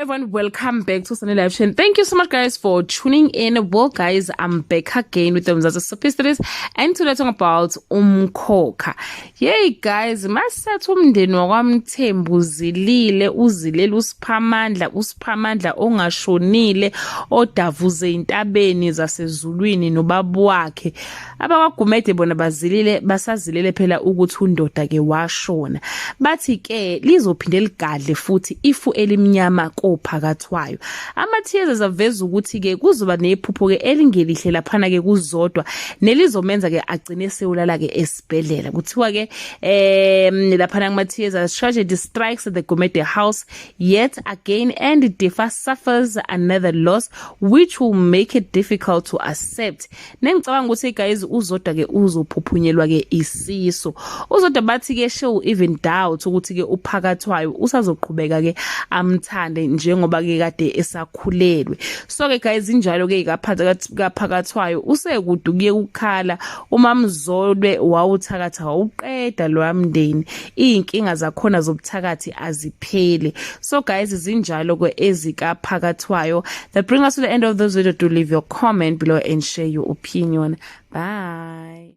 Everyone, welcome back to Sunday Live Chain. Thank you so much, guys, for tuning in. Well, guys, I'm back again with the Mzansi Soapie Stories, and today talking about Umkhokha. Yay, guys, masathi umndeni wakwaMthembu uzilile, uzilela uSiphamandla, uSiphamandla ongashonile, odavuze intabeni zasezulwini nobaba wakhe. AbakwaGumede bona bazilile, basazilele phela ukuthi undoda ke washona. Bathi ke lizophinde ligadle futhi ifu elimnyama kophakathwayo. Ama-teasers aveza ukuthi ke kuzoba nephupho ke elingelihle laphana ke kuZodwa, nelizomenza ke agcine sewulala ke esibhedlela. Kuthiwa ke laphana kuma-teasers, tragedy strikes the Gumede house yet again and Difa suffers another loss which will make it difficult to accept. Nengicabanga ukuthi, guys, uZodwa ke uzophuphunyelwa ke isiso. UZodwa bathi ke she will even doubt ukuthi ke uphakathwayo usazoqhubeka ke amthande njengoba ke kade esakhulelwe. So ke, guys, injalo ke kaphakathwayo, usekude kuye ukukhala. Umamzolwe wawuthakatha wawuqeda lo mndeni, iy'nkinga zakhona zobuthakathi azipheli. So, guys, zinjalo ke ezikaphakathwayo. That bring us to the end of this video. Do leave your comment below and share your opinion. Bye.